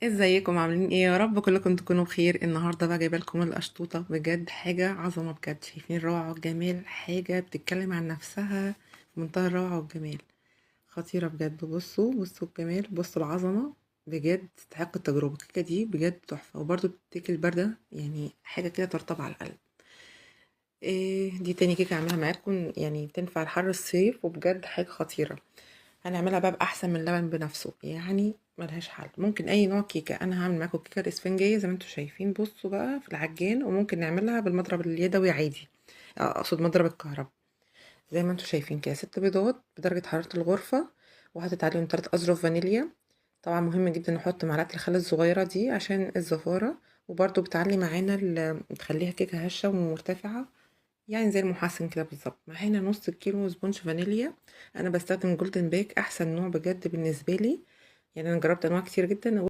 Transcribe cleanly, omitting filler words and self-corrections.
ازيكم عاملين ايه؟ يا رب كلكم تكونوا بخير. النهارده بقى جايبه لكم القشطوطه، بجد حاجة عظمه بجد. شايفين الروعة والجمال؟ حاجة بتتكلم عن نفسها في منتهى الروعة والجمال، خطيرة بجد. بصوا بصوا الجمال، بصوا العظمة، بجد تستحق التجربة. الكيكه دي بجد تحفة، وبرده بتتاكل باردة، يعني حاجة كده ترطب على القلب. إيه دي تاني كيكة هعملها معاكم، يعني تنفع لحر الصيف، وبجد حاجة خطيرة. هنعملها بقى بأحسن من اللبن بنفسه، يعني ملهاش حل. ممكن أي نوع كيكة، أنا هعمل معاكم الكيكة الإسفنجية زي ما انتم شايفين. بصوا بقى في العجان، وممكن نعملها بالمضرب اليدوي عادي، أقصد مضرب الكهرباء. زي ما انتم شايفين كده، 6 بيضات بدرجة حرارة الغرفة، وحطيت عليهم 3 أظرف فانيليا. طبعا مهم جدا نحط معلقة الخل الصغيرة دي عشان الزفارة، وبرده بتعلي معانا بتخليها كيكة هشة ومرتفعة، يعني زي المحسن كده بالظبط. معانا نص كيلو sponge فانيليا، انا بستخدم جولدن باك، احسن نوع بجد بالنسبة لي، يعني انا جربت انواع كتير جدا.